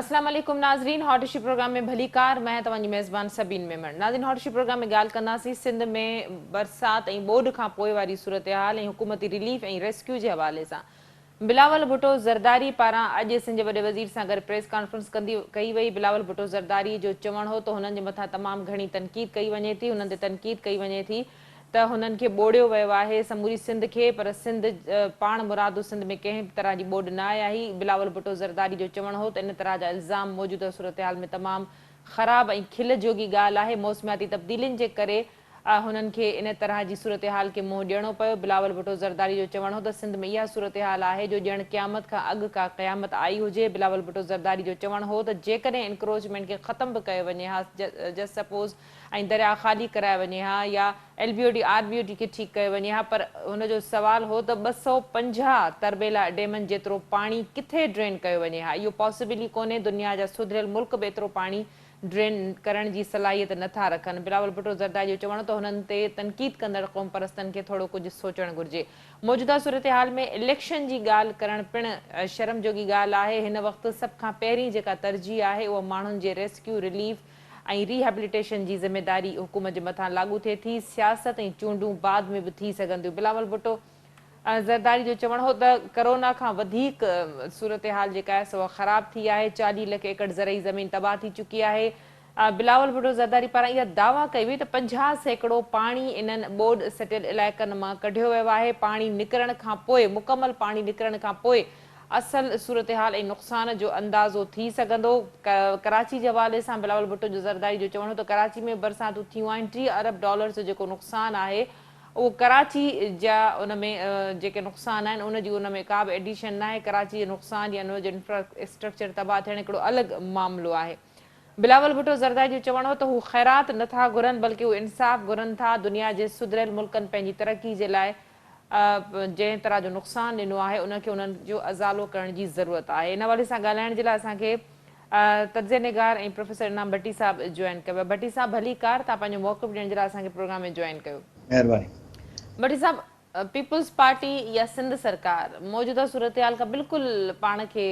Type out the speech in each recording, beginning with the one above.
اسلام عليڪم ناظرين هاٽ اشو پروگرام ۾ ڀليڪار مان آهيان توهان جي ميزبان سبين ميمڻ ناظرين هاٽ اشو پروگرام ۾ ڳالهه ڪنداسين سنڌ ۾ برسات ۽ ٻوڏ کان پوء واري صورتحال ۽ حڪومتي رليف ۽ ريسڪيو جي حوالي سان بلاول ڀٽو زرداري پاران اڄ سنڌ جي وڏي وزير سان گڏ پريس ڪانفرنس ڪندي ڪئي وئي. بلاول ڀٽو زرداري جو چوڻ هو ته هنن جي مٿان تمام گهڻي تنقيد ڪئي وڃي ٿي، هنن تي تنقيد ڪئي وڃي ٿي ته هنن کي ٻوڙيو ويو آهي سموري سنڌ کي پر سنڌ پاڻ مرادو سنڌ ۾ ڪنهن به طرح جي ٻوڏ نه آئي آهي. بلاول ڀٽو زرداري جو چوڻ هو ته ان طرح جا الزام موجوده صورتحال ۾ تمام خراب ۽ کل جوڳي ڳالهه آهي، موسمياتي تبديلين جي ڪري هنن کي ان طرح جي صورتحال کي منهن ڏيڻو پيو. بلاول ڀٽو زرداري جو چوڻ هو ته سنڌ ۾ اها صورتحال آهي جو ڄڻ قيامت کان اڳ ڪا قيامت آئي هجي. بلاول ڀٽو زرداري جو چوڻ هو ته جيڪڏهن انڪروچمينٽ کي ختم به ڪيو وڃي ها جسٽ سپوز ۽ درياء خالي ڪرايو وڃي ها يا L B O D R B O D کي ٺيڪ ڪيو وڃي ها پر هن جو سوال هو ته 250 تربيلا ڊيمن جيترو پاڻي ڪٿي ڊرين ڪيو وڃي ها اهو پاسيبل ئي ڪونهي دنيا جا سڌريل ملڪ به ايترو پاڻي ڊرين ڪرڻ جي صلاحيت نه ٿا رکن. بلاول ڀٽو زرداري جو چوڻ هو ته هنن تي تنقيد ڪندڙ قومپرستن کي ٿورو ڪجهه سوچڻ گهرجي. موجوده صورتحال ۾ اليڪشن جي ڳالهه ڪرڻ پڻ شرم جوڳي ڳالهه آهي. هن وقت سڀ کان پهرين جيڪا ترجيح آهي اها ماڻهن جي ريسڪيو، رليف ۽ ري هيبليٽيشن جي ذميداري حڪومت جي مٿان لاڳو ٿئي ٿي. سياست ۽ چونڊون بعد ۾ به ٿي سگهن ٿيون. بلاول ڀٽو زرداري جو چوڻ هو ته ڪرونا کان وڌيڪ صورتحال جيڪا آهي سو خراب ٿي آهي، 40 لک ايڪڙ زرعي زمين تباهه ٿي چڪي آهي. بلاول ڀٽو زرداري پاران اها دعويٰ ڪئي وئي ته 50% پاڻي انهن ٻوڏ سٽيل علائقن مان ڪڍيو ويو آهي، پاڻي نڪرڻ کانپوء مڪمل پاڻي نڪرڻ کانپوء اصل صورتحال ۽ نقصان جو اندازو ٿي سگهندو. ڪراچي جي حوالي سان بلاول ڀٽو جو زرداري جو چوڻ هو ته ڪراچي ۾ برساتون ٿيون آهن، 30 ارب ڊالرز جو جيڪو نقصان آهي اهو ڪراچي جا ان ۾ جيڪي نقصان آهن ان جي ان ۾ ڪا به ايڊيشن ناهي، ڪراچي جي نقصان يا ان جو انفرا اسٽرڪچر تباهه ٿيڻ هڪڙو الڳ معاملو آهي. بلاول ڀٽو زرداري جو چوڻ هو ته هو خيرات نه ٿا گهرن بلڪه هو انصاف گهرن ٿا، دنيا جي سڌريل ملڪن پنهنجي ترقي جي لاء جنهن طرح جو نقصان ڏنو آهي ان کي انهن جو ازالو ڪرڻ جي ضرورت آهي. ان حوالي سان ڳالهائڻ جي لاء اسان کي تجزيه نگار ۽ پروفيسر انعام ڀٽي صاحب جوائن ڪيو. ڀٽي صاحب ڀلي ڪار تان پنهنجو موقف ڏيڻ جي لاء اسان کي پروگرام ۾ جوائن ڪيو. مهرباني. ڀٽي صاحب پيپلز پارٽي يا سنڌ سرڪار موجوده صورتحال کان بلڪل پاڻ کي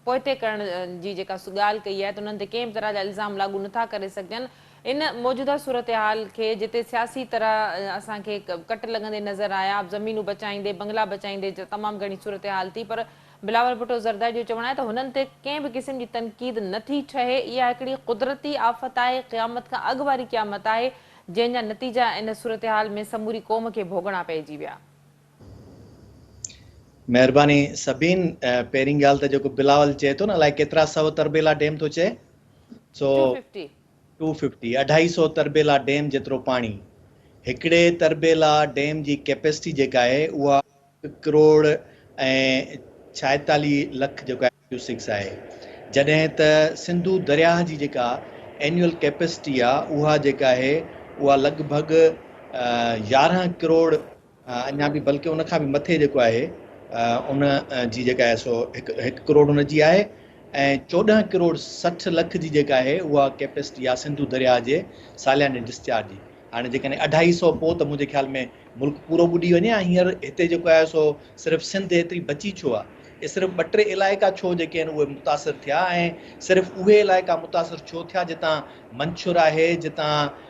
پوئتي ڪرڻ جي جيڪا ڳالهه ڪئي آهي ته انهن تي ڪنهن به طرح جا الزام لاڳو نٿا ڪري سگهجن ان موجوده صورتحال کي جتي سياسي طرح اسان کي ڪٽ لڳندي نظر آيا زمينون بچائيندي بنگلا بچائيندي تمام گهڻي صورتحال ٿي پر بلاول ڀٽو زرداري جو چوڻ آهي ته هنن تي ڪنهن به قسم جي تنقيد نه ٿي ٺهي، اها هڪڙي قدرتي آفت آهي، قيامت کان اڳ واري قيامت آهي، جنهن جا نتيجا ان صورتحال ۾ سموري قوم کي ڀوڳڻا پئجي ويا. مهرباني سبين، پهرين ڳالهه ته جيڪو بلاول چئي ٿو نه الائي ڪيترا سئو تربيلا ڊيم ٿو چئي سو 250. ٽو ففٽي، اڍائي سئو تربيلا ڊيم جيترو پاڻي، هڪڙي تربيلا ڊيم جي ڪيپيسٽي جيڪا آهي اها هڪ ڪروڙ ۽ 46 لک جيڪو آهي ڪيوسڪس آهي جڏهن ته سنڌو درياهه جي جيڪا اينيول ڪيپيسٽي آهي اها جيڪا آهي اها لڳ ڀڳ 11 ڪروڙ اڃا به بلڪه ان کان به مٿي جيڪو آهي ان جي جيڪا آهي سو هڪ ڪروڙ ان جي آهي ۽ 14 ڪروڙ 60 لک جي جيڪا آهي اها ڪيپيسٽي آهي سنڌو درياهه جي سالياني ڊسچارج جي. هاڻي جيڪڏهن اڍائي سئو پوء ته منهنجي خيال ۾ ملڪ پورو ٻڏي وڃي ها. هينئر هتي جيڪو آهي سو صرف سنڌ ايتري بچي ڇو آهي؟ اهي صرف ٻه ٽي علائقا ڇو جيڪي آهن اهي متاثر ٿيا ۽ صرف اهي علائقا متاثر ڇو ٿيا جتان منڇر آهي، جتان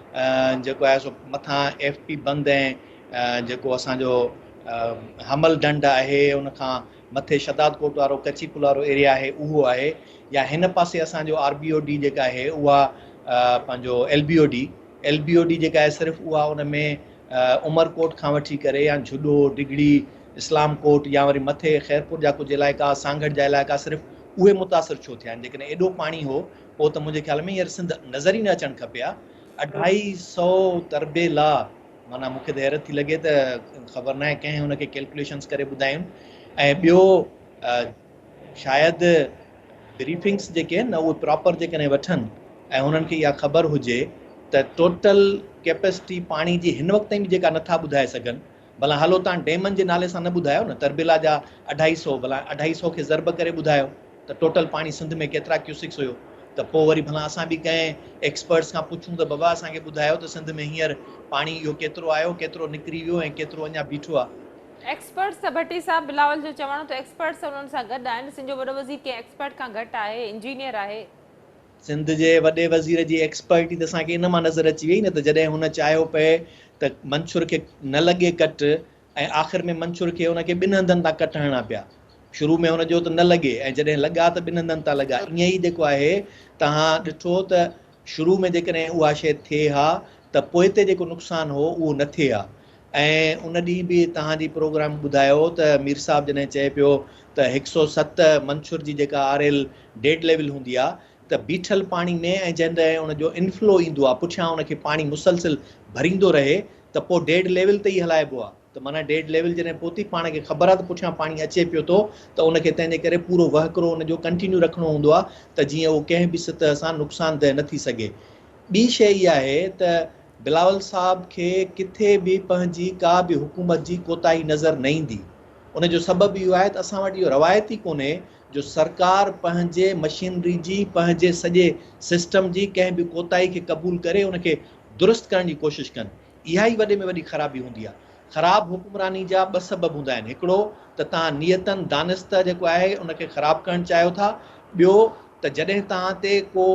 جيڪو آهي سو مٿان ايف پي بند ۽ جيڪو اسان جو حمل ڍنڍ آهي، ان کان مٿي شهداد ڪوٽ وارو ڪچي پل وارو ايريا آهي اهو آهي يا هن پاسي اسان جو آر بي او ڊي جيڪا آهي اها پنهنجو L B O D, L B O D جيڪا آهي صرف اها ان ۾ عمرڪوٽ کان وٺي ڪري يا جهڏو، ڊگهڙي، اسلام ڪوٽ يا وري مٿي خيرپور جا ڪجهه علائقا، سانگهڙ جا علائقا صرف اهي متاثر ڇو ٿيا آهن؟ جيڪڏهن ايڏو پاڻي هو پوء ته منهنجي خيال ۾ هينئر سنڌ نظر ئي نه اچڻ کپي ها. اڍائي سئو تربيلا معنيٰ مون کي ته حيرت ٿي لڳي ته خبر ناهي ڪنهن ان کي ڪيلڪوليشنز ڪري ٻڌايون ۽ ٻيو شايد بريفنگس جيڪي آهن نه اهي پراپر جيڪڏهن وٺن ۽ انهن کي اها خبر هجي ته ٽوٽل ڪيپيسٽي پاڻي جي هن وقت تائين به جيڪا نٿا ٻڌائي سگهن ڀلا هلو تان ڊيمن جي نالي سان نه ٻڌايو نه تربيلا جا اڍائي سئو ڀلا اڍائي سئو کي ضرب ڪري ٻڌايو ته ٽوٽل پاڻي سنڌ ۾ ڪيترا ڪيوسڪس هيو ته پوء وري ڀلا اسان به ڪنهن ايڪسپرٽس کان پڇون ته بابا اسان کي ٻڌايو ته سنڌ ۾ هينئر پاڻي اهو ڪيترو آيو ڪيترو نڪري ويو ۽ ڪيترو اڃا بيٺو آهي. ايڪسپرٽس ته ڀٽي صاحب بلاول جو چوڻ هو ته ايڪسپرٽس انهن سان گڏ آهن، سنڌ جو وڏو وزير ڪنهن ايڪسپرٽ کان گهٽ آهي، انجنيئر آهي. سنڌ جي وڏي وزير جي ايڪسپرٽي ته اسان کي ان مان نظر اچي وئي نه ته جڏهن هن چاهيو پئي ته منڇر کي نه لڳي ڪٽ ۽ آخر ۾ منڇر کي ان کي ٻن هنڌن تان ڪٽ هڻڻا پيا. شروع ۾ هن جو ته نه لڳي ۽ جڏهن لڳا ته ٻن هنڌن تان لڳا. ائين ئي جيڪو آهي توهان ڏٺو ته شروع ۾ جيڪڏهن اها شيء ٿئي ها ته پوئتي جيڪو نقصان هو اهو نه ٿئي ها ۽ ان ڏينهن به توهان جي پروگرام ٻڌايو ته مير صاحب جڏهن چئي پيو ته هڪ سئو ست منڇر جي جيڪا آر ايل ڊيڊ ليول هوندي آ ته بيٺل پاڻي ۾ ۽ جڏهن ان جو انفلو ايندو آ پٺيان ان کي پاڻي مسلسل ڀريندو رهي ته پوء ڊيڊ ليول تي ئي هلائبو آ ته معنيٰ ڊيڊ ليول جڏهن پهتي پاڻ کي خبر آ ته پٺيان پاڻي اچي پيو ٿو ته ان کي تنهن جي ڪري پورو وهڪرو ان جو ڪنٽينيو رکڻو هوندو آ ته جيئن اهو ڪنهن به سطح سان نقصان ده نه ٿي سگهي. ٻي شيء اها آهي ته بلاول صاحب کي ڪٿي به پنهنجي ڪا به حڪومت جي ڪوتاهي نظر نه ايندي. ان جو سبب اهو آهي ته اسان وٽ اهو روايت ئي ڪونهي جو سرڪار پنهنجي مشينري جي پنهنجي سڄي سسٽم جي ڪنهن به ڪوتاهي کي قبول ڪري ان کي درست ڪرڻ جي ڪوشش ڪن. اها ئي وڏي ۾ وڏي خرابي هوندي آهي. خراب حڪمراني جا ٻه سبب هوندا آهن، هڪڙو ته توهان نيتن دانسته جيڪو آهي ان کي خراب ڪرڻ چاهيو ٿا، ٻيو ته جڏهن توهان تي ڪو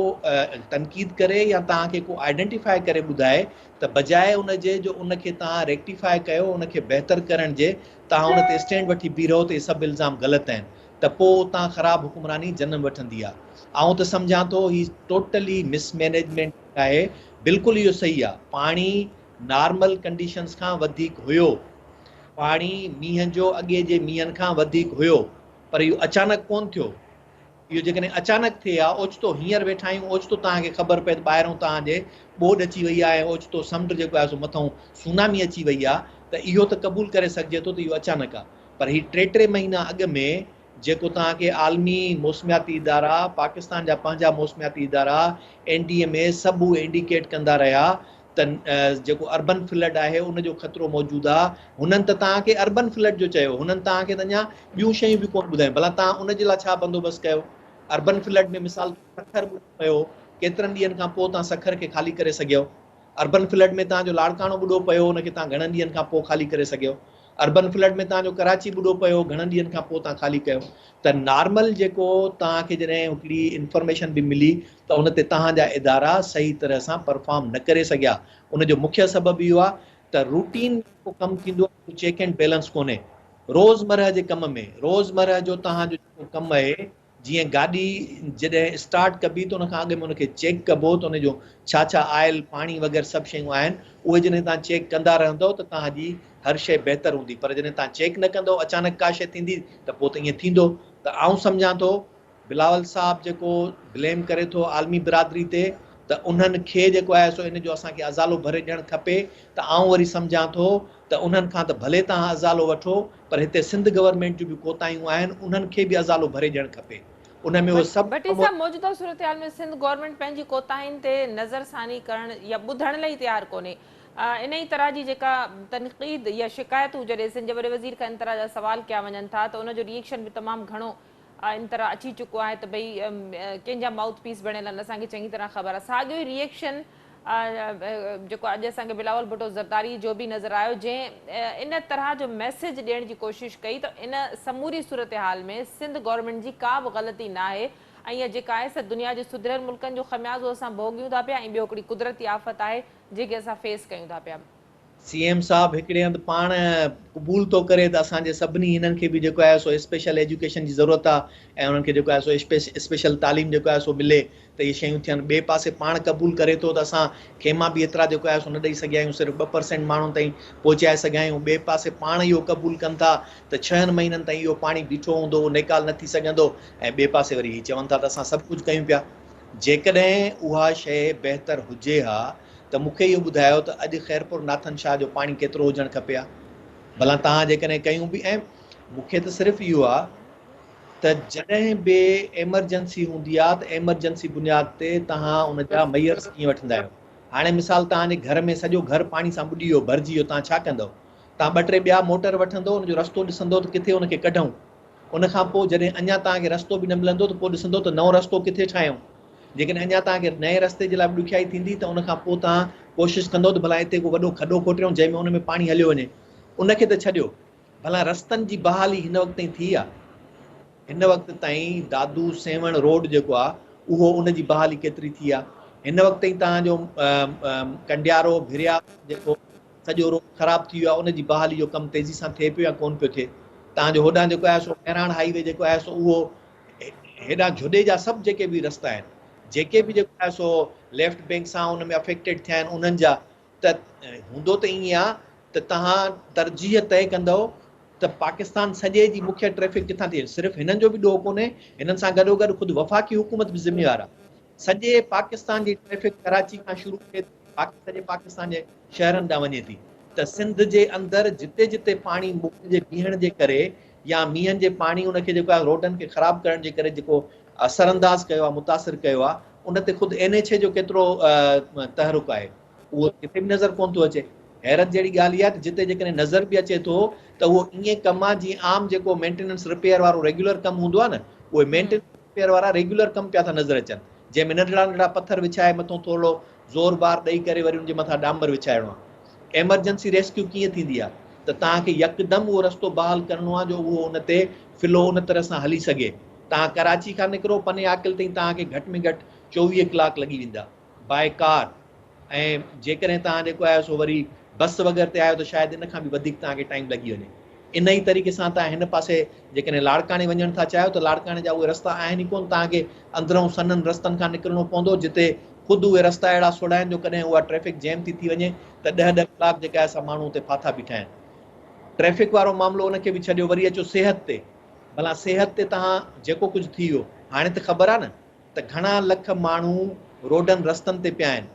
تنقيد ڪري يا توهان کي ڪو آئيڊنٽيفائي ڪري ٻڌائي ته بجاء ان جي جو ان کي توهان ريڪٽيفائي ڪيو ان کي بهتر ڪرڻ جي توهان ان تي اسٽينڊ وٺي بيهي رهو ته اهي سڀ الزام غلط آهن ته پوء اتان خراب حڪمراني جنم وٺندي آهي. آئون ته سمجهان ٿو هي ٽوٽلي مس مينيجمينٽ آهي بلڪل اهو صحيح آ پاڻي نارمل ڪنڊيشنز کان وڌيڪ هيو پاڻي مينهن جو اڳي جي مينهن کان وڌيڪ هيو پر اهو اچانڪ ڪون ٿيو اهو جيڪڏهن اچانڪ ٿئي ها اوچتو هينئر ويٺا آهيون اوچتو توهان کي خبر پئي ته ٻاهرون توهان جي ٻوڏ اچي وئي آهي ۽ اوچتو سمنڊ جيڪو آهي سو مٿئون سونامي اچي وئي آ ته اهو ته قبول ڪري سگهجي ٿو ته اهو اچانڪ آ پر هي ٽي ٽي مهينا اڳ ۾ جيڪو توهان کي عالمي موسمياتي ادارا، پاڪستان جا پنهنجا موسمياتي ادارا، اين ڊي ايم اي سڀ اهي انڊيڪيٽ ڪندا رهيا ته جيڪو اربن فلڊ آهي ان جو خطرو موجود آ، هنن ته توهان کي اربن فلڊ جو چيو، هنن توهان کي ته اڃا ٻيون شيون به ڪونه ٻڌايون، ڀلا توهان ان جي لاء ڇا بندوبست ڪيو؟ اربن فلڊ ۾ مثال طور سکر ٻڏي پيو، ڪيترن ڏينهن کان پوء توهان سکر کي خالي ڪري سگهيو؟ اربن فلڊ ۾ توهان جو لاڙڪاڻو ٻڏو پيو ان کي توهان گهڻن ڏينهن کان پوء خالي ڪري سگهيو. اربن فلڊ ۾ توهان جو ڪراچي ٻڏو پيو گهڻن ڏينهن کان پوء توهان خالي ڪيو ته نارمل جيڪو توهان کي جڏهن هڪڙي انفارميشن به ملي ته ان تي توهان جا ادارا صحيح طرح سان پرفارم نه ڪري سگهيا ان جو مکيه سبب اهو آهي ته روٽين ۾ جيڪو ڪم ٿيندو آهي اهو چيڪ اينڊ بيلنس ڪونهي روزمرهه جي ڪم ۾ روزمرهه جو توهان جو جيڪو ڪم اهي جيئن گاڏي جڏهن اسٽارٽ ڪبي ته ان کان اڳ ۾ ان کي چيڪ ڪبو ته ان جو ڇا ڇا آئل، پاڻي وغيره سڀ شيون آهن، اهي جڏهن توهان چيڪ ڪندا رهندؤ ته توهان جي هر شيء بهتر هوندي پر جڏهن توهان چيڪ نه ڪندؤ اچانڪ ڪا شيء ٿيندي ته پوء ته ائين ٿيندو ته آئون سمجهان ٿو بلاول صاحب جيڪو بليم ڪري ٿو عالمي برادري تي ته انهن کي جيڪو آهي سو ان جو اسان کي ازالو ڀري ڏيڻ کپي ته آئون وري سمجهان ٿو ته انهن کان ته ڀلي توهان ازالو وٺو پر هتي سنڌ گورنمينٽ جون به ڪوتاهيون آهن انهن کي به ازالو ڀري ڏيڻ کپي ان ۾ اهو سڀ ڀٽي صاحب موجوده صورتحال ۾ سنڌ گورنمينٽ پنهنجي ڪوتاهين تي نظر ثاني ڪرڻ يا ٻڌڻ لاء ئي تيار ڪونهي انهي طرح جي جيڪا تنقيد يا شڪايتون جڏهن سنڌ جي وڏي وزير کان ان طرح جا سوال ڪيا وڃن ٿا ته ان جو ري ايڪشن به تمام گهڻو ان طرح اچي چڪو آهي ته ڀئي ڪنهن جا مائوٿ پيس بڻيل آهن اسان کي چڱي طرح خبر آهي ساڳيو ئي ري ايڪشن جيڪو اڄ اسان کي بلاول ڀٽو زرداري جو به نظر آيو جنهن ان طرح جو ميسيج ڏيڻ جي ڪوشش ڪئي ته ان سموري صورتحال ۾ سنڌ گورنمينٽ جي ڪا به غلطي ناهي ۽ اها جيڪا آهي سا دنيا جي سڌريل ملڪن جو خميازو اسان ڀوڳيون ٿا پيا ۽ ٻيو هڪڙي قدرتي آفت آهي جنهن کي اسان فيس ڪيون ٿا پيا. سي ايم صاحب هڪڙي هنڌ پاڻ قبول ٿو ڪري ته اسان جي سڀني هنن کي به جيڪو آهي سو اسپيشل ايجوڪيشن جي ضرورت آهي ۽ انهن کي جيڪو آهي سو اسپيشل تعليم جيڪو آهي سو ملي ته اهي شيون ٿين ٻئي پاسي پاڻ قبول ڪري ٿو ته اسان خيما به ايترا جيڪو آهي سو نه ڏئي سگهيا آهيون صرف 2% ماڻهن تائين پهچائي سگهيا آهيون ٻئي پاسي پاڻ اهو قبول ڪن ٿا ته ڇهن مهينن تائين اهو پاڻي بيٺو هوندو اهو نيڪال نه ٿي سگهندو ۽ ٻئي پاسي وري هي چون ٿا ته اسان سڀ ڪجهه ڪيون پيا جيڪڏهن اها شيء بهتر هجي ها ته مون کي اهو ٻڌايو ته اڄ خيرپور ناٿن شاهه جو پاڻي ڪيترو هجڻ کپي ها؟ ڀلا توهان جيڪڏهن ڪيون به ۽ مون کي ته صرف اهو آ ته جڏهن به ايمرجنسي هوندي آ ته ايمرجنسي بنياد تي توهان ان جا ميئرس ڪيئن وٺندا آهيو؟ هاڻي مثال توهان جي گهر ۾ سڄو گهر پاڻي سان ٻڏي ويو، ڀرجي ويو، توهان ڇا ڪندؤ؟ توهان ٻه ٽي ٻيا موٽر وٺندؤ، ان جو رستو ڏسندؤ ته ڪٿي ان کي ڪڍون. ان کان پوء جڏهن اڃا توهان کي رستو به نه ملندو ته پوء ڏسندؤ ته نئون رستو ڪٿي ٺاهيون. جيڪڏهن اڃا توهان کي نئين رستي جي لاء به ڏکيائي ٿيندي ته ان کان پوء توهان ڪوشش ڪندؤ ته ڀلا هتي ڪو وڏو کڏو کوٽيون جنهن ۾ ان ۾ پاڻي هليو وڃي. ان کي ته ڇڏيو. ڀلا رستن جي بحالي هن وقت تائين ٿي آ؟ هن وقت تائين دادو سيوهڻ روڊ جيڪو آ اهو ان جي بحالي ڪيتري ٿي آ؟ هن وقت تائين توهان جو ڪنڊيارو ڀريا جيڪو سڄو روڊ خراب ٿي ويو آ ان جي بحالي جو ڪم تيزي سان ٿئي پيو يا ڪون پيو ٿئي؟ توهان جو هوڏانهن جيڪو آهي سو مهراڻ هائي وي جيڪو آهي سو اهو هيڏانهن جهڏي جا سڀ جيڪي به رستا آهن جيڪي به جيڪو آهي سو ليفٽ بينڪ سان ان ۾ افيڪٽيڊ ٿيا آهن انهن جا ته هوندو ته ائين آ ته توهان ترجيح طئي ڪندؤ ته پاڪستان سڄي جي مکيه ٽريفڪ ڪٿان ٿي صرف هنن جو به ڏوهه ڪونهي هنن سان گڏوگڏ خود وفاقي حڪومت به ذميوار آ سڄي پاڪستان جي ٽريفڪ ڪراچي کان شروع ٿئي ٿي باقي سڄي پاڪستان جي شهرن ڏانهن وڃي ٿي ته سنڌ جي اندر جتي جتي پاڻي مک جي بيهڻ جي ڪري يا مينهن جي پاڻي ان کي جيڪو آهي روڊن کي خراب ڪرڻ جي ڪري جيڪو اثر انداز ڪيو آهي متاثر ڪيو آهي ان تي خود اين ايڇ اي جو ڪيترو تحرڪ آهي اهو ڪٿي به نظر ڪونه ٿو اچي. حيرت جهڙي ڳالهه اها ته جتي جيڪڏهن نظر به اچي ٿو ته اهو ائين ڪم آهي جيئن عام جيڪو مينٽيننس رپيئر وارو ريگيولر ڪم هوندو آهي نه اهي مينٽيننس رپيئر وارا ريگيولر ڪم پيا ٿا نظر اچن جنهن ۾ ننڍڙا ننڍڙا پٿر وڇائي مٿون ٿورڙو زور بار ڏئي ڪري وري ان جي مٿان ڏامر وڇائڻو آهي. ايمرجنسي ريسڪيو ڪيئن ٿيندي آهي ته توهان کي يڪدم اهو رستو بحال ڪرڻو آهي جو اهو ان تي فلو ان طرح سان هلي سگهي. توهان ڪراچي کان نڪرو پني عاقل تائين توهان کي گهٽ ۾ گهٽ 24 ڪلاڪ لڳي ويندا. باء ڪار ۽ جيڪڏهن توهان جيڪو آهي سو وري بس وغيره تي آهيو ته شايد ان کان به وڌيڪ توهان کي ٽائيم لڳي وڃي. ان ئي طريقي سان توهان هن پاسي جيڪڏهن لاڙڪاڻي وڃڻ ٿا چاهيو ته لاڙڪاڻي جا اهي رستا آهن ئي ڪونه توهان کي اندرئون سنهن رستن کان نڪرڻو پوندو جتي خود اهي رستا اهڙا سوڙها آهن جو ڪڏهن اها ٽريفڪ جيم ٿي ٿي وڃي ته ڏهه ڏهه ڪلاڪ جيڪا آهي سا ماڻهو اتي ڦاٿا بيٺا آهن. ٽريفڪ وارو معاملو ان کي به ڇڏيو وري اچو صحت تي ڀلا صحت تي توهان جيڪو ڪجهه ٿي ويو هاڻي ته خبر آهي نه ته گهڻا لک ماڻهو روڊن رستن تي پيا آهن،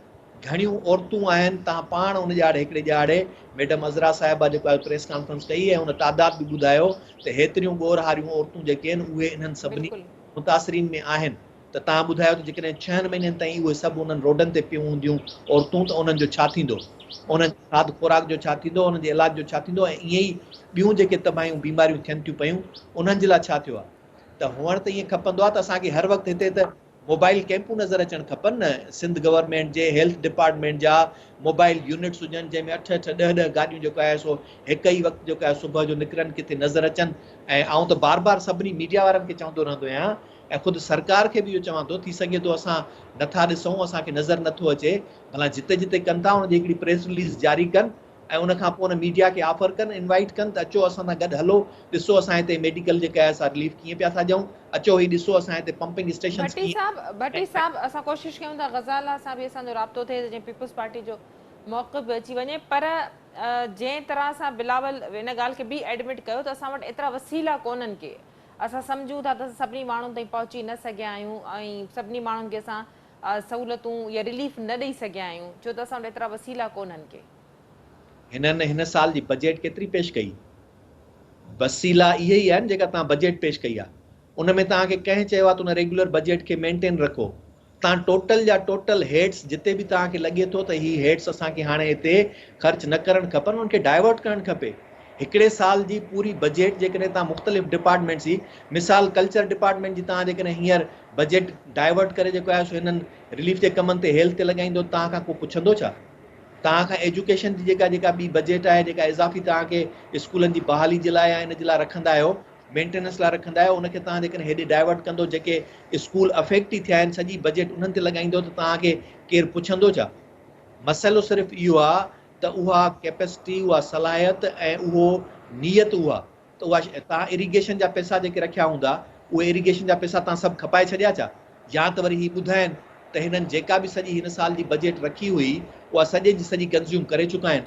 گهڻيون عورتون آهن، توهان پاڻ ان ڄاڙي هڪڙي ڄاڙي ميڊم عذرا صاحبه جيڪو آهي پريس ڪانفرنس ڪئي ۽ ان تعداد به ٻڌايو ته هيتريون ڳور هاريون عورتون جيڪي آهن اهي انهن سڀني متاثرين ۾ آهن ته توهان ٻڌايو ته جيڪڏهن ڇهن مهينن تائين اهي سڀ انهن روڊن تي پيون هونديون عورتون ته انهن جو ڇا ٿيندو، انهن جي کاڌ خوراڪ جو ڇا ٿيندو، انهن جي علاج جو ڇا ٿيندو ۽ ائين ئي ٻيون جيڪي تباهيون بيماريون ٿين ٿيون پيون انهن جي لاء ڇا ٿيو آهي. ته هئڻ ته ائين کپندو آهي ته اسان کي هر وقت هتي ته موبائل ڪيمپون نظر اچڻ کپن نه سنڌ گورنمينٽ جي هيلٿ ڊپارٽمينٽ جا موبائل يونٽس هجن جنهن ۾ اٺ اٺ ڏهه ڏهه گاڏيون جيڪو آهي سو هڪ ئي وقت جيڪو آهي صبح جو نڪرن ڪٿي نظر اچن ۽ آئون ته بار بار سڀني ميڊيا وارن کي چوندو رهندو آهيان ۽ خود سرڪار کي به اهو چوان ٿو ٿي سگهي ٿو اسان نٿا ڏسون اسان کي نظر نٿو اچي ڀلا جتي جتي ڪن ٿا ان جي هڪڙي پريس رليز جاري ڪن ۽ ان کان پوء ان ميڊيا کي آفر ڪن انوائيٽ ڪن ته اچو اسان سان گڏ هلو ڏسو اسان هتي ميڊيڪل جيڪا آهي سا رليف ڪيئن پيا ٿا ڏيون اچو هي ڏسو اسان هتي پمپنگ اسٽيشنس ڀٽي ڪيئن صاحب ڀٽي صاحب اسان ڪوشش ڪيون ٿا غزالا سان به اسان جو رابطو ٿئي ته جيئن پيپلز پارٽي جو موقف به اچي وڃي پر جنهن طرح سان بلاول ان ڳالهه کي به ايڊمٽ ڪيو ته اسان وٽ ايترا وسيلا ڪونهن ڪي اسان سمجهون ٿا ته اسان سڀني ماڻهن تائين پهچي نه سگهيا آهيون ۽ سڀني ماڻهن کي اسان سهولتون يا رليف نه ڏئي سگهيا آهيون ڇو ته اسان وٽ ايترا وسيلا ڪونهن ڪي. هنن هن سال جي بجيٽ ڪيتري پيش ڪئي؟ وسيلا اهي ئي آهن جيڪا توهان بجيٽ پيش ڪئي آهي. ان ۾ توهان کي ڪنهن چيو آهي ته ان ريگيولر بجيٽ کي مينٽين رکو. توهان ٽوٽل جا ٽوٽل هيڊس جتي به توهان کي لڳي ٿو ته هي هيڊس اسان کي هاڻي هتي خرچ نه ڪرڻ کپن انهن کي ڊائيورٽ ڪرڻ کپي. هڪڙي سال جي پوري بجيٽ جيڪڏهن توهان مختلف ڊپارٽمينٽس جي مثال ڪلچر ڊپارٽمينٽ جي توهان جيڪڏهن هينئر بجيٽ ڊائيورٽ ڪري جيڪو آهي سو هنن رليف جي ڪمن تي هيلٿ تي لڳائيندو توهان کان ڪو پڇندو ڇا؟ توهان کان ايجوڪيشن جي جيڪا جيڪا ٻي بجيٽ آهي جيڪا اضافي توهان کي اسڪولن جي بحالي جي لاء يا ان جي لاء رکندا آهيو مينٽيننس لاء رکندا آهيو ان کي توهان جيڪڏهن هيڏي ڊائيورٽ ڪندو جيڪي اسڪول افيڪٽ ئي ٿيا آهن سڄي بجيٽ انهن تي لڳائيندو ته توهان کي ڪير پڇندو ڇا؟ مسئلو صرف اهو آهي ته اها ڪيپسٽي، اها صلاحيت ۽ اهو نيت اها ته اها توهان اريگيشن جا پئسا جيڪي رکيا هوندا اهي اريگيشن جا پئسا توهان سڀ کپائي ڇڏيا ڇا؟ يا ته وري هي ٻڌائين ته هنن جيڪا به سڄي هن سال جي بجيٽ رکي هئي اها سڄي جي سڄي ڪنزيوم ڪري چڪا آهن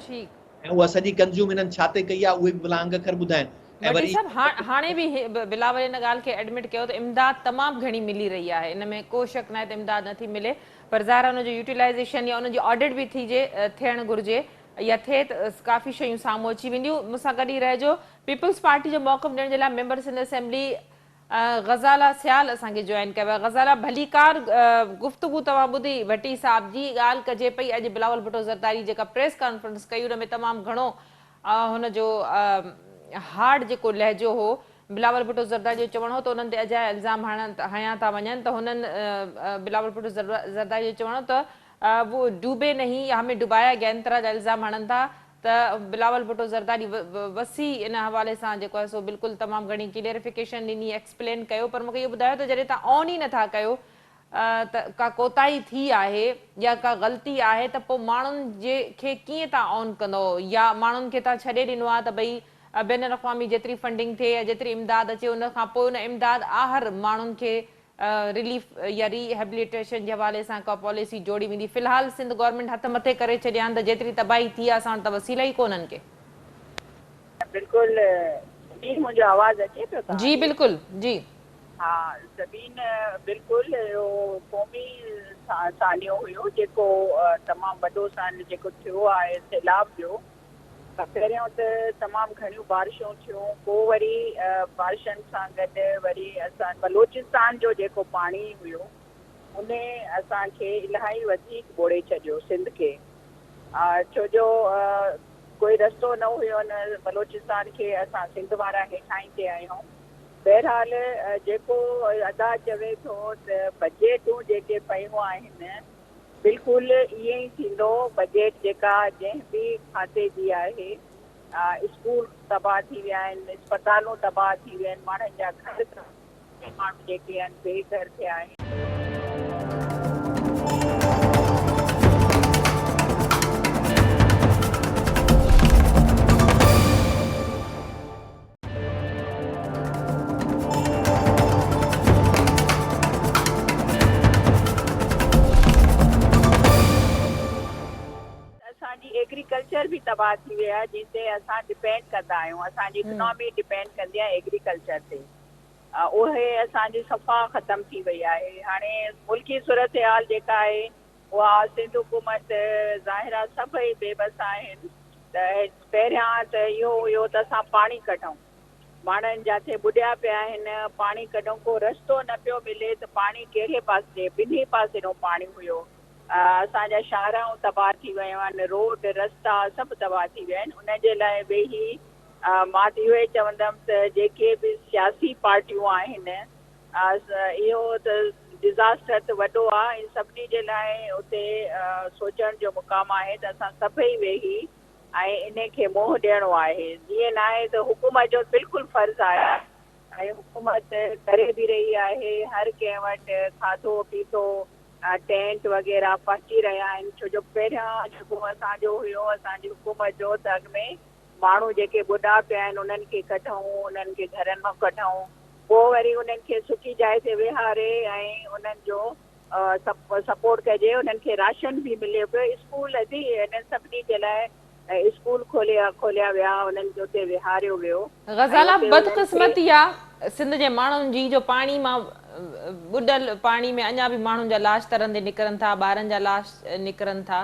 ۽ اها سڄي ڪنزيوم هنن ڇا تي ڪئي آهي اهي به ڀلا انگ اکر ٻڌائين ۽ ڀٽي وري صاحب هاڻي به بلاول ان ڳالهه کي ايڊمٽ ڪيو ته امداد تمام گهڻي ملي رهي آهي ان ۾ ڪو شڪ ناهي ته امداد نٿي ملي پر ظاهر آهي ان جو يوٽيلائيزيشن يا ان جي آڊٽ به ٿيجي ٿيڻ گهرجي يا ٿئي ته ڪافي شيون سامهون اچي وينديون مون سان گڏ ئي رهجو پيپلز پارٽي جو موقف ڏيڻ جي لاء ميمبر سنڌ اسيمبلي غزالا سيال اسان کي جوائن ڪيو آهي غزالا ڀليڪار گفتگو توهان ٻڌي ڀٽي صاحب جي ڳالهه ڪجي پئي اڄ بلاول ڀٽو زرداري جيڪا پريس ڪانفرنس ڪئي ان ۾ تمام گهڻو هن جو هارڊ جيڪو لهجو هو، بلاول ڀٽو زرداري جو چوڻ هو ته انهن تي اجايا الزام هنيا ٿا وڃن ته هنن بلاول ڀٽو زرداري جو چوڻ هو ته وو ڊوبي نهين يا همين ڊبايا گيا ان طرح جا الزام هڻن ٿا ته بلاول ڀٽو زرداري وسيع ان حوالي سان جيڪو آهي سو بلڪل تمام گهڻي ڪليئرفڪيشن ڏني ايڪسپلين ڪيو پر مونکي اهو ٻڌايو ته جڏهن توهان آن ئي نٿا ڪيو ته ڪا ڪوتاهي ٿي آهي يا ڪا غلطي آهي ته پوء ماڻهن جي کي ڪيئن توهان آن ڪندو يا ماڻهن کي توهان ڇڏي ڏنو آهي ته ڀئي بين الاقوامي جيتري فنڊنگ ٿئي يا جيتري امداد اچي ان کان پوء ان امداد آهر ماڻهن کي رليف يا ري هيبليٽيشن جي حوالي سان ڪا پاليسي جوڙي ويندي. في الحال سنڌ گورنمينٽ هٿ مٿي ڪري ڇڏيا آهن ته جيتري تباهي ٿي آهي اسان وٽ ته وسيلا ئي ڪونهن ڪي. بلڪل سبين منهنجو آواز اچي پيو توهان جي ڏي؟ بلڪل جي. ها سبين بلڪل اهو قومي سانحو هيو جيڪو تمام وڏو سانحو جيڪو ٿيو آهي سيلاب جو پهريون ته تمام گهڻيون بارشون ٿيون پوء وري بارشن سان گڏ وري اسان بلوچستان جو جيڪو پاڻي هيو ان اسان کي الاهي وڌيڪ ٻوڙي ڇڏيو سنڌ کي ڇو جو ڪوئي رستو نه هيو نه بلوچستان کي اسان سنڌ وارا هيٺاهين تي آهيون بهرحال جيڪو ادا چوي ٿو ته بجيٽون جيڪي پيون آهن بلڪل ائين ئي ٿيندو، بجيٽ جيڪا جنهن به کاتي جي آهي، اسڪول تباهه ٿي ويا آهن، اسپتالون تباهه ٿي ويون آهن، ماڻهن جا گهر تباهه ٿي ويا آهن، ماڻهو جيڪي آهن بي گهر ٿيا آهن. اسان جي ايگريڪلچر به تباهه ٿي وئي آهي جنهن تي اسان ڊپينڊ ڪندا آهيون اسان جي اڪنامي ڊپينڊ ڪندي آهي ايگريڪلچر تي اهي اسان جي صفا ختم ٿي وئي آهي هاڻي ملڪي صورتحال جيڪا آهي اها سنڌ حڪومت ظاهر آهي سڀئي بي بس آهن ته پهريان ته اهو هيو ته اسان پاڻي ڪڍون ماڻهن جاٿي ٻڏيا پيا آهن پاڻي ڪڍون ڪو رستو نه پيو ملي ته پاڻي ڪهڙي پاسي ٻنهي پاسي ڏون پاڻي هيو اسان جا شاهراهون تباهه ٿي ويون آهن روڊ رستا سڀ تباهه ٿي ويا آهن ان جي لاء ويهي مان ته اهو ئي چوندم ته جيڪي به سياسي پارٽيون آهن اهو ته ڊزاسٽر ته وڏو آ ۽ سڀني جي لاء اتي سوچڻ جو مقام آهي ته اسان سڀئي ويهي ۽ انهي کي منهن ڏيڻو آهي جيئن ناهي ته حڪومت جو بلڪل فرض آهي ۽ حڪومت ڪري به رهي آهي هر ڪنهن وٽ کاڌو پيتو ٽينٽ وغيره پهچي رهيا آهن ڇو جو پهريان جيڪو اسان جو هيو اسان جي حڪومت جو ته اڳ ۾ ماڻهو جيڪي ٻڏا پيا آهن انهن کي ڪڍون انهن کي گهرن مان ڪڍون پوء وري انهن کي سٺي جاء تي ويهاري ۽ انهن جو سپورٽ ڪجي انهن کي راشن به ملي پيو اسڪول جي انهن سڀني جي لاء اسڪول کوليا کوليا ويا انهن کي اتي ويهاريو ويو ۽ غزالا اتي انهن کي. بدقسمتي آ سنڌ جي ماڻهن جي جو پاڻي مان ٻڏل پاڻي ۾ اڃا به ماڻهن جا لاش ترندي نڪرن ٿا ٻارن جا لاش نڪرن ٿا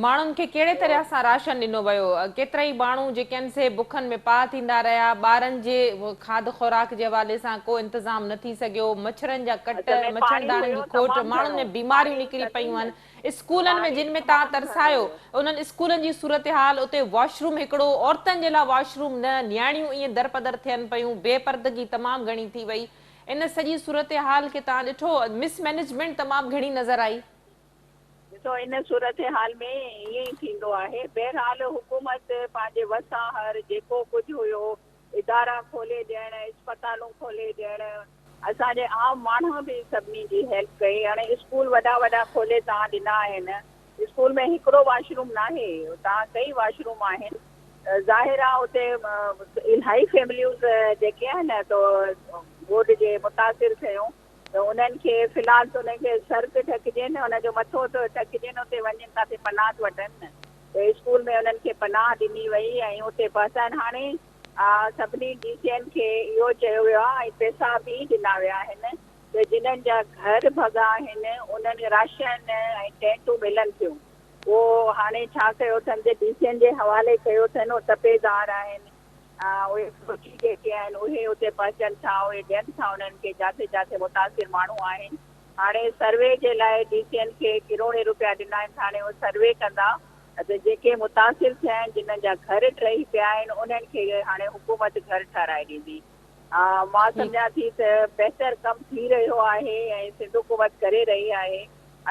ماڻهن کي ڪهڙي طرح سان راشن ڏنو ويو؟ ڪيترائي ماڻهو جيڪي آهن سي بکن ۾ پاهه ٿيندا رهيا، ٻارن جي کاڌ خوراڪ جي حوالي سان ڪو انتظام نه ٿي سگهيو، مڇرن جا ڪٽ، اصل ۾ پاڻي مڇرداڻين هيو جي کوٽ، تمام ماڻهن گهڻو ۾ بيماريون پاڻي نڪري پيون سڀني آهن، اسڪولن ۾ پاڻي جن ۾ توهان تمام گهڻو ترسايو هيو. انهن اسڪولن جي صورتحال، اتي واش روم هڪڙو، عورتن جي لاء واش روم نه، نياڻيون ائين درپدر ٿين پيون، بي پردگي تمام گهڻي ٿي وئي، ان سڄي صورتحال کي توهان ڏٺو، مس مئنيجمينٽ تمام گهڻي نظر آئي. ڏسو ان صورتحال ۾ ائين ئي ٿيندو آهي. بهرحال حڪومت پنهنجي وس آهر جيڪو ڪجهه هيو ادارا کولي ڏيڻ، اسپتالون کولي ڏيڻ، اسان جي عام ماڻهن به سڀني جي هيلپ ڪئي. هاڻي اسڪول وڏا وڏا کولي توهان ڏنا آهن، اسڪول ۾ هڪڙو واش روم ناهي، توهان ڪئي واش روم آهن. ظاهر آهي اتي الاهي فيمليوز جيڪي آهن تو ٻوڏ جي متاثر ٿيون. ته انهن کي في الحال ته انهن کي سر ته ڍڪجي نه انهن جو مٿو ته ڍڪجي نه اتي وڃن ڪاٿي پناهه ته وٺن نه ته اسڪول ۾ انهن کي پناهه ڏني وئي ۽ اتي پهتا آهن هاڻي سڀني ڊي سي اين کي اهو چيو ويو آهي ۽ پئسا به ڏنا ويا آهن ته جنهن جا گهر ڀڳا آهن انهن کي راشن ۽ ٽينٽون ملن ٿيون اهو هاڻي ڇا ڪيو اٿن جي ڊي سي اين جي حوالي ڪيو اٿن اهي تپيدار آهن اهي فوجي جيڪي آهن اهي اتي پهچن ٿا اهي ڏين ٿا انهن کي جاٿي جاٿي متاثر ماڻهو آهن هاڻي سروي جي لاء ڊي سي اين کي ڪروڙين روپيا ڏنا آهن ته هاڻي اهي سروي ڪندا ته جيڪي متاثر ٿيا آهن جنهن جا گهر ڊهي پيا آهن انهن کي هاڻي حڪومت گهر ٺهرائي ڏيندي مان سمجهان ٿي ته بهتر ڪم ٿي رهيو آهي ۽ سنڌ حڪومت ڪري رهي آهي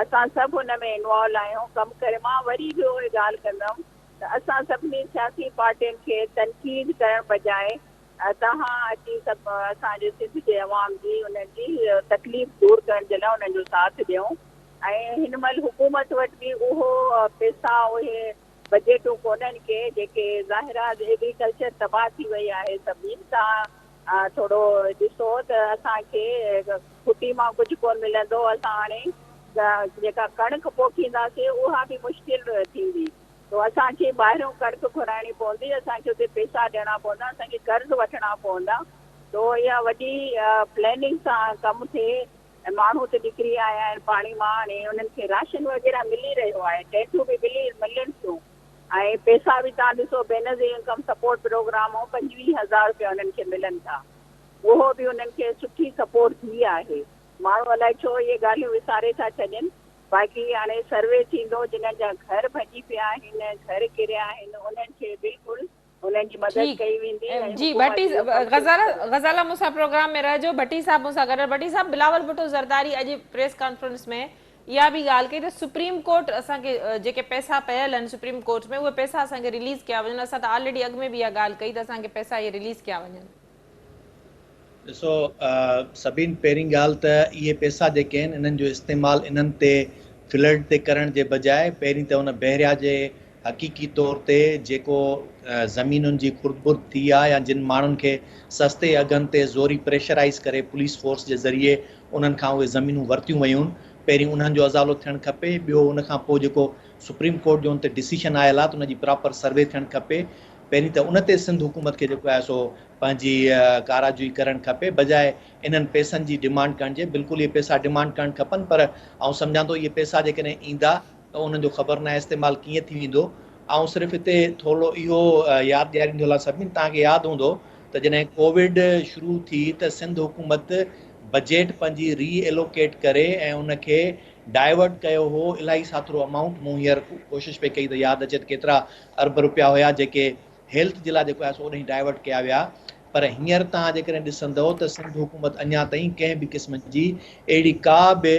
اسان سڀ ان ۾ انوالو آهيون ڪم ڪري مان وري به اهي ڳالهه ڪندم ته اسان سڀني سياسي پارٽين کي تنقيد ڪرڻ بجاء توهان اچي سڀ اسان جي سنڌ جي عوام جي انهن جي تڪليف دور ڪرڻ جي لاء انهن جو ساٿ ڏيون ۽ هن مهل حڪومت وٽ به اهو پيسا اهي بجيٽون ڪونهن ڪي جيڪي ظاهر آ ايگريڪلچر تباهه ٿي وئي آهي سڀني توهان ٿورو ڏسو ته اسان کي ڦٽي مان ڪجهه ڪون ملندو اسان هاڻي جيڪا ڪڻڪ پوکينداسين اها به مشڪل ٿيندي تو اسان کي ٻاهريون ڪڻڪ گهرائڻي پوندي اسان کي اتي پيسا ڏيڻا پوندا اسان کي قرض وٺڻا پوندا تو اها وڏي پلاننگ سان ڪم ٿئي ۽ ماڻهو ته نڪري آيا آهن پاڻي مان هاڻي انهن کي راشن وغيره ملي رهيو آهي ٽينٽون به ملي ملن ٿيون ۽ پيسا به توهان ڏسو بينظير انڪم سپورٽ پروگرام هو 25 هزار روپيا انهن کي ملن ٿا اهو به انهن کي سٺي سپورٽ ٿي آهي ماڻهو الائي ڇو اهي ڳالهيون وساري ٿا ڇڏين باقي هاڻي سروي ٿيندو جنهن جا گهر ڀڄي پيا آهن گهر ڪريا آهن انهن کي بلڪل انهن جي مدد ٺيڪ ڪئي ويندي ۽ جي حڪومت ڀٽي اهو ڪم شروع غزالا ڪندي. غزالا مون سان پروگرام ۾ رهجو ڀٽي صاحب مون سان گڏ ڀٽي صاحب بلاول ڀٽو زرداري اڄ پريس ڪانفرنس ۾ اها به ڳالهه ڪئي ته سپريم ڪورٽ اسان کي جيڪي پئسا پيل آهن سپريم ڪورٽ ۾ اهي پئسا اسان کي رليز ڪيا وڃن اسان ته آلريڊي اڳ ۾ به اها ڳالهه ڪئي ته اسان کي پئسا اهي رليز ڪيا وڃن. ڏسو سڀين پهرين ڳالهه ته اهي پئسا جيڪي آهن انهن جو استعمال انهن تي فلڊ تي ڪرڻ جي بجاء پهرين ته ان بحريا جي حقيقي طور تي جيڪو زمينن جي خرد برد ٿي آهي يا جن ماڻهن کي سستي اگهن تي زوري پريشرائيز ڪري پوليس فورس جي ذريعي انهن کان اهي زمينون ورتيون ويون پهرين انهن جو ازالو ٿيڻ کپي ٻيو ان کان پوء جيڪو سپريم ڪورٽ جو ان تي ڊسيشن آيل آهي ته ان جي پراپر سروي ٿيڻ کپي پهرين ته ان تي سنڌ حڪومت کي جيڪو آهي سو پنهنجي ڪاراجوئي ڪرڻ کپي بجاء انهن پئسن جي ڊمانڊ ڪرڻ جي بلڪل اهي پئسا ڊمانڊ ڪرڻ کپن پر آئون سمجهان ٿو اهي پئسا جيڪڏهن ايندا ته انهن جو خبر ناهي استعمال ڪيئن ٿي ويندو آئون صرف هتي ٿورڙو اهو ياد ڏياريندو هلان سڀني توهان کي ياد هوندو ته جڏهن ڪووڊ شروع ٿي ته سنڌ حڪومت بجيٽ پنهنجي ري ايلوڪيٽ ڪري ۽ ان کي ڊائيورٽ ڪيو هو الاهي ساٿرو امائونٽ مون هينئر ڪوشش پئي ڪئي ته ياد اچي ته ڪيترا ارب روپيا هيا جيڪي هيلٿ جي لاء جيڪو آهي سو اوڏانهن ڊائيورٽ ڪيا ويا پر هينئر توهان جيڪڏهن ڏسندؤ ته سنڌ حڪومت اڃا تائين ڪنهن به قسم جي اهڙي ڪا به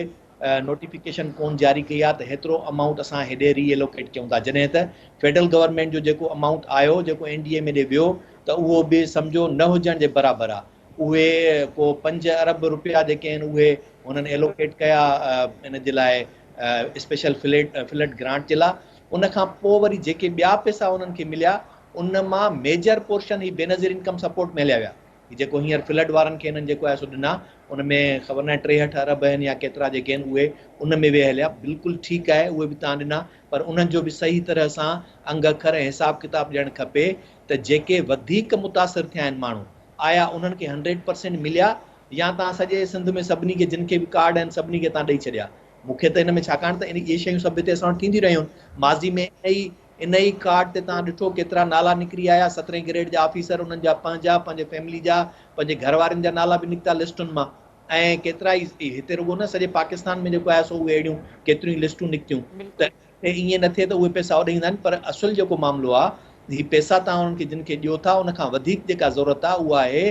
نوٽيفڪيشن ڪون جاري ڪئي آهي ته هيترو امائونٽ اسان هيڏي ري ايلوڪيٽ ڪيون ٿا جڏهن ته فيڊرل گورنمينٽ جو جيڪو امائونٽ آيو جيڪو اين ڊي ايم اي ڏي ويو ته اهو به سمجهو نه هجڻ جي برابر آهي اهي ڪو 5 ارب روپيا جيڪي آهن اهي هنن ايلوڪيٽ ڪيا ان جي لاء اسپيشل فلڊ فلڊ گرانٽ جي لاء ان کان پوء وري جيڪي ٻيا پئسا انهن کي مليا ان مان ميجر پورشن هي بينظير انڪم سپورٽ ۾ هليا ويا. هي جيڪو هينئر فلڊ وارن کي هنن جيڪو آهي سو ڏنا ان ۾ خبر ناهي 63 ارب آهن يا ڪيترا جيڪي آهن اهي ان ۾ وي هليا بلڪل ٺيڪ آهي اهي به تان ڏنا پر انهن جو به صحيح طرح سان انگ اکر ۽ حساب ڪتاب ڏيڻ کپي ته جيڪي وڌيڪ متاثر ٿيا آهن ماڻهو آيا انهن کي 100% مليا يا تان سڄي سنڌ ۾ سڀني کي جن کي به ڪارڊ آهن سڀني کي تان ڏئي ڇڏيا. مون کي ته ان ۾ ڇاڪاڻ ته اهي شيون سڀ هتي اسان وٽ ٿينديون رهيون آهن. ماضي ۾ ان ئي ڪارڊ تي توهان ڏٺو ڪيترا نالا نڪري آيا، سترهين گريڊ جا آفيسر انهن جا پنهنجا، پنهنجي فيملي جا، پنهنجي گهر وارن جا نالا به نڪتا لسٽن مان ۽ ڪيترا ئي هتي رڳو نه سڄي پاڪستان ۾ جيڪو آهي سو اهي اهڙيون ڪيتريون ئي لسٽون نڪتيون ته هتي ائين نه ٿئي ته اهي پئسا اوڏي ايندا آهن پر اصل جيڪو معاملو آهي هي پئسا توهان انهن کي جن کي ڏيو ٿا ان کان وڌيڪ جيڪا ضرورت آهي اها آهي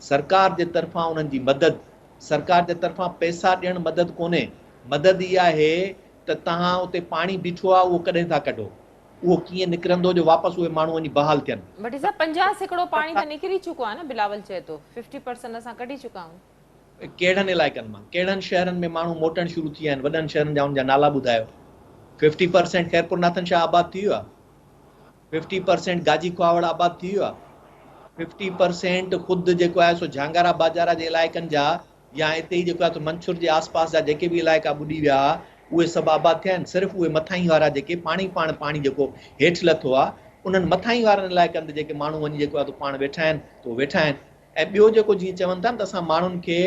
سرڪار جي طرفان انهن جي مدد سرڪار جي طرفان پئسا ڏيڻ مدد ڪونهي، مدد اها آهي ته توهان اتي پاڻي بيٺو آهي اهو ڪڏهن ٿا ڪڍو، اهو ڪيئن نڪرندو جو واپس اهي ماڻهو وڃي بحال ٿين. ڀٽي صاحب 50% پاڻي ته نڪري چڪو آهي نه بلاول چئي ٿو ففٽي پرسنٽ اسان ڪڍي چڪا آهيون. ڪهڙن علائقن مان ڪهڙن شهرن ۾ ماڻهو موٽڻ شروع ٿي ويا آهن وڏن شهرن جا ان جا نالا ٻڌايو. 50% خيرپور ناٿن شاهه آباد ٿي ويو آهي. 50% گاجي کهاوڙ آباد ٿي ويو آهي، 50% خود جيڪو آهي سو جهانگارا باجارا جي علائقن جا يا اتي ئي جيڪو آهي سو منڇر جي آس پاس جا جيڪي به علائقا ٻڏي ويا ها اهي سڀ آباد ٿيا آهن، صرف اهي مٿاهين وارا جيڪي پاڻ ئي پاڻ پاڻي جيڪو هيٺ لٿو آهي انهن مٿاهين وارن علائقن تي جيڪي ماڻهو وڃي جيڪو آهي سو پاڻ ويٺا آهن ته اهي ويٺا آهن ۽ ٻيو جيڪو جيئن چون ٿا نه ته اسان ماڻهن کي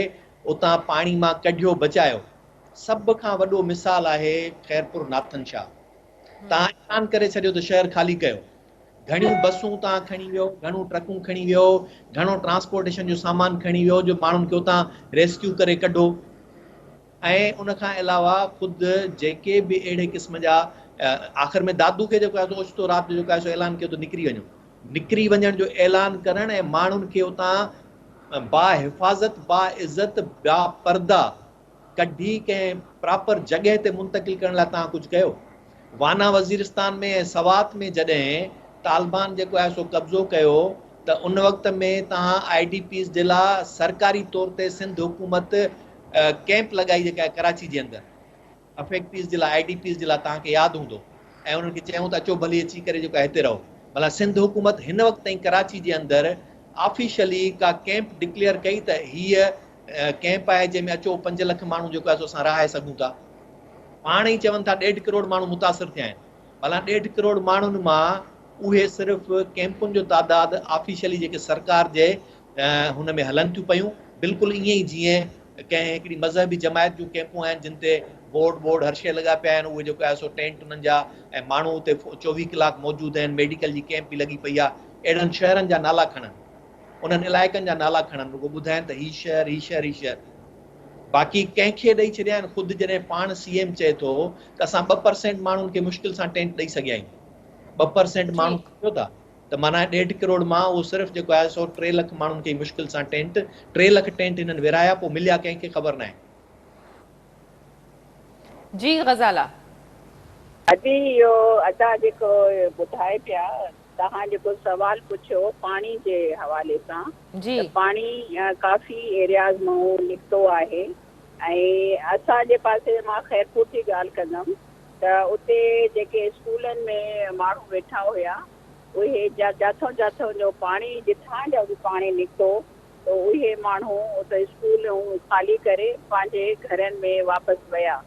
اتان پاڻي مان ڪڍيو بچايو سڀ کان وڏو مثال آهي خيرپور ناٿن شاهه. توهان اعلان ڪري ڇڏيو ته شهر خالي ڪيو. گهڻيون بسون توهان کڻي ويو، گهڻو ٽرڪون کڻي ويو، گهڻو ٽرانسپورٽيشن جو سامان کڻي ويو جو ماڻهن کي اتان ريسڪيو ڪري ڪڍو ۽ ان کان علاوه خود جيڪي به اهڙي قسم جا آخر ۾ دادو کي جيڪو آهي سو اوچتو رات جو جيڪو آهي سو اعلان ڪيو ته نڪري وڃو. نڪري وڃڻ جو اعلان ڪرڻ ۽ ماڻهن کي اتان با حفاظت، با عزت، با پرده ڪڍي ڪنهن پراپر جڳهه تي منتقل ڪرڻ لاء توهان ڪجهه ڪيو؟ وانا وزيرستان ۾ ۽ سوات ۾ جڏهن طالبان جيڪو آهي سو قبضو ڪيو ته ان وقت ۾ توهان I D Ps جي لا سرڪاري طور تي سنڌ حڪومت ڪيمپ لڳائي جيڪا آهي ڪراچي جي اندر افيڪٽيز جي لا I D Ps جي لا توهان کي ياد هوندو ۽ انهن کي چيائون ته اچو ڀلي اچي ڪري جيڪو آهي هتي رهو ڀلا سنڌ حڪومت هن وقت تائين ڪراچي جي اندر آفيشلي ڪا ڪيمپ ڊڪليئر ڪئي ته هيء ڪيمپ آهي جنهن ۾ اچو 5 لک ماڻهو جيڪو آهي سو اسان رهائي سگهون ٿا. پاڻ ئي چون ٿا ڏيڍ ڪروڙ ماڻهو متاثر ٿيا آهن. ڀلا ڏيڍ ڪروڙ ماڻهن مان اهي صرف ڪيمپن جو تعداد آفيشلي جيڪي سرڪار جي هن ۾ هلن ٿيون پيون بلڪل ائين ئي جيئن ڪنهن هڪڙي مذهبي جماعت جون ڪيمپون آهن جن تي بورڊ بورڊ هر شيء لڳا پيا آهن اهي جيڪو آهي سو ٽينٽ انهن جا ۽ ماڻهو اتي 24 ڪلاڪ موجود آهن ميڊيڪل جي ڪيمپ به لڳي پئي آهي اهڙن شهرن جا نالا کڻن انهن علائقن جا نالا کڻن رڳو ٻڌائن ته هي شهر هي شهر هي شهر باقي ڪنهن کي ڏئي ڇڏيا آهن خود جڏهن پاڻ سي ايم چئي ٿو ته اسان 2% ماڻهن کي مشڪل سان ٽينٽ ڏئي سگهيا آهيون 2% ماڻهو سمجهو ٿا ته معنيٰ ڏيڍ ڪروڙ مان اهو صرف جيڪو آهي سو 3 لک ماڻهن کي ئي مشڪل سان ٽينٽ 3 لک ٽينٽ هنن ورهايا پوء مليا ڪنهن کي خبر ناهي. جي غزالا. ادي اهو ادا جيڪو ٻڌائي پيا توهان جيڪو سوال پڇيو پاڻي جي حوالي سان ته پاڻي ڪافي ايرياز مان نڪتو آهي ۽ اسان جي پاسي مان خيرپور جي ڳالهه ڪندم ته اتي جيڪي اسڪولن ۾ ماڻهو ويٺا هيا اهي جاٿون جاٿون جو پاڻي جتان جو به پاڻي نڪتو ته اهي ماڻهو اتي اسڪولون خالي ڪري پنهنجي گهرن ۾ واپس ويا.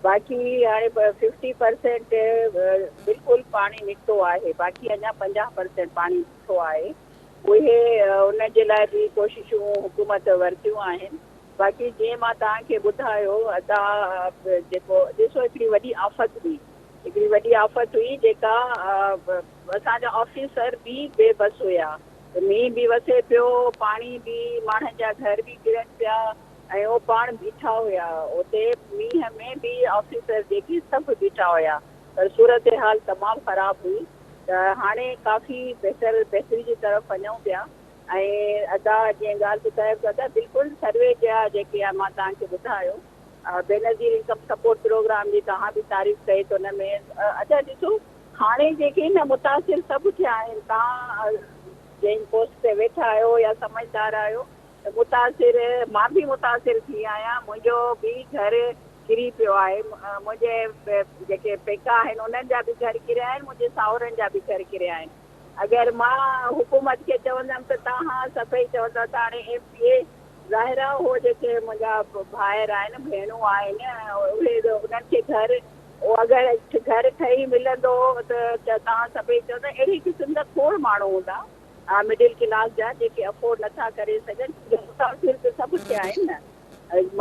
باقي هاڻي ففٽي پرسينٽ بلڪل پاڻي نڪتو آهي باقي اڃا 50% پاڻي بيٺو آهي اهي ان جي لاء به ڪوششون حڪومت ورتيون آهن باقي جيئن مان توهان کي ٻڌايو ادا جيڪو ڏسو هڪڙي وڏي آفت هئي هڪڙي وڏي آفت هئي جيڪا اسان جا آفيسر به بي بس هيا مينهن به وسي پيو پاڻي به ماڻهن جا گهر به ڪرن پيا ۽ هو پاڻ بيٺا هيا. اتي مينهن ۾ به آفيسر جيڪي سڀ بيٺا هيا پر صورتحال تمام خراب هئي ته هاڻي ڪافي بهتر بهتري جي طرف وڃون پيا ۽ ادا جيئن ڳالهه ٻڌايو ته ادا بلڪل سروي جا جيڪي مان توهان کي ٻڌايو بينظير انڪم سپورٽ پروگرام جي توهان به تعريف ڪئي ته ان ۾ ادا ڏسو هاڻي جيڪي نه متاثر سڀ ٿيا آهن توهان جنهن پوسٽ تي ويٺا آهيو يا سمجهدار آهيو ته متاثر مان به متاثر ٿي آهيان منهنجو به گهر ڪري پيو آهي منهنجي جيڪي پيڪا آهن انهن جا به گهر ڪريا آهن منهنجي ساهرن جا به گهر ڪريا آهن اگر مان حڪومت کي چوندم ته توهان سڀئي چوندا ته هاڻي ايم پي اي ظاهر آهي هو جيڪي منهنجا ڀائر آهن ڀيڻون آهن اهي انهن کي گهر اگر گهر ٺهي ملندو ته توهان سڀئي چوندا اهڙي قسم جا کوڙ ماڻهو هوندا مڊل ڪلاس جا جيڪي افورڊ نٿا ڪري سگهن ڇو جو متاثر ته سڀ ٿيا آهن نه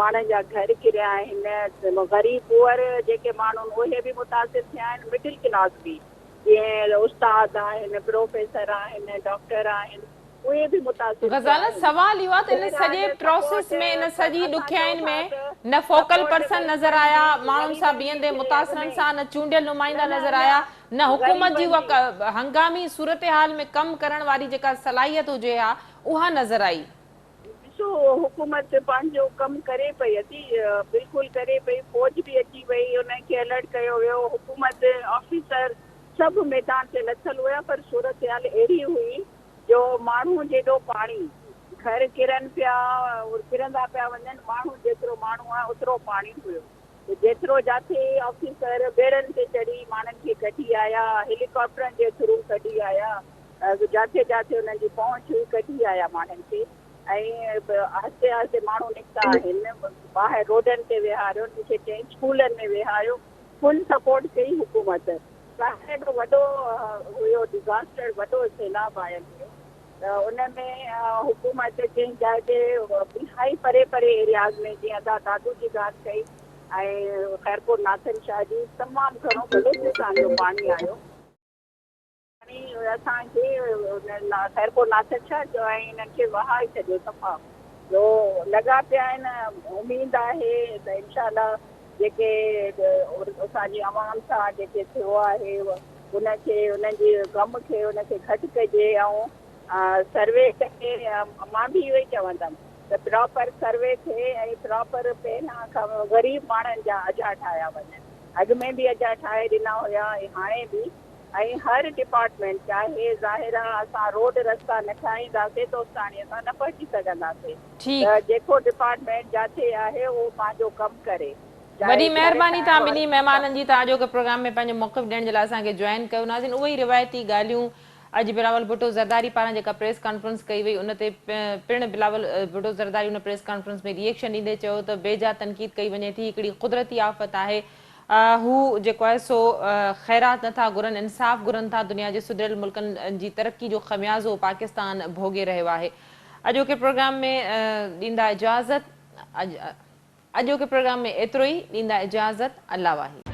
ماڻهن جا گهر ڪريا آهن غريب پوئر جيڪي ماڻهو آهن اهي به متاثر ٿيا آهن مڊل ڪلاس به جيئن استاد آهن پروفيسر آهن ڊاڪٽر آهن اهي به متاثر ٿيا غزاله آهن سوال اهو آهي ته ان سڄي بهرحال پروسيس سپورٽ ۾ ان سڄي اسان چئون ڏکيائين ٿا ۾ ته نه فوڪل سپورٽ پرسن نظر غريبن آيا جي ماڻهن سان غريبن جي بيهندي ٿئي اڳ متاثرن ۾ سان نه چونڊيل نه نمائندا نه نظر نه آيا نه حڪومت جي غريبن جي. اها هنگامي صورتحال ۾ ڪم ڪرڻ واري جيڪا صلاحيت هجي ها اها نظر آئي. ڏسو حڪومت پنهنجو ڪم ڪري پئي ادي بلڪل ڪري پئي فوج به اچي وئي انهن کي الرٽ ڪيو ويو حڪومت آفيسر سڀ ميدان تي لٿل هيا پر صورتحال اهڙي هئي جو ماڻهو جيڏو پاڻي گهر ڪرن پيا ڪرندا پيا وڃن ماڻهو جيترو ماڻهو آهي اوترو پاڻي هيو. جيترو جاٿي آفيسر ٻيڙن تي چڙهي ماڻهن کي ڪڍي آيا، هيليڪاپٽرن جي ٿرو ڪڍي آيا، جاٿي جاٿي انهن جي پهچ هئي ڪڍي آيا ماڻهن کي ۽ آهستي آهستي ماڻهو نڪتا آهن ٻاهر روڊن تي ويهاريو انهن کي چئين اسڪولن ۾ ويهاريو فل سپورٽ ڪئي حڪومت ظاهر ايڏو وڏو هيو ڊزاسٽر وڏو سيلاب آيل هيو ته ان ۾ حڪومت جنهن جاء تي انتهائي پري پري ايرياز ۾ جيئن ادا دادو جي ڳالهه ڪئي ۽ خيرپور ناٿن شاهه جي تمام گهڻو بلوچستان جو پاڻي آيو. پاڻي اسان کي خيرپور ناٿن شاهه جو ۽ انهن کي وهائي ڇڏيو صفا جو لڳا پيا آهن اميد آهي ته انشاء الله جيڪي اسان جي عوام سان جيڪي ٿيو آهي ان کي انهن جي غم کي ان کي گهٽ ڪجي ۽ سروي ڪري مان به اهو ئي چوندم ته پراپر سروي ٿئي ۽ پراپر پهريان کان غريب ماڻهن جا اجها ٺاهيا وڃن اڳ ۾ به اجها ٺاهي ڏنا هيا ۽ هاڻي به ۽ هر ڊپارٽمينٽ چاهي ظاهر آ اسان روڊ رستا نه ٺاهينداسي توستاڻي اسان نه پهچي سگهنداسي ته جيڪو ڊپارٽمينٽ جاٿي آهي اهو پنهنجو ڪم ڪري چاهي وڏي گهر مهرباني ٺاهڻ توهان وارو ٻنهي مهمانن جي توهان اڄوڪي پروگرام ۾ پنهنجو موقف ڏيڻ جي لاء اسان کي جوائن ڪيو ناظرين اهي ئي روايتي ڳالهيون اڄ بلاول ڀٽو زرداري پاران جيڪا پريس ڪانفرنس ڪئي وئي ان تي پڻ بلاول ڀٽو زرداري ان پريس ڪانفرنس ۾ ريئيڪشن ڏيندي چيو ته بيجا تنقيد ڪئي وڃي ٿي هڪڙي قدرتي آفت آهي هو جيڪو آهي سو خيرات نٿا گهرن انصاف گهرن ٿا دنيا جي سڌريل ملڪن جي ترقي جو خميازو پاڪستان ڀوڳي رهيو آهي اڄوڪي پروگرام ۾ ڏيندا اجازت اڄوڪي پروگرام ۾ ايترو ئي ڏيندا اجازت الله واهي.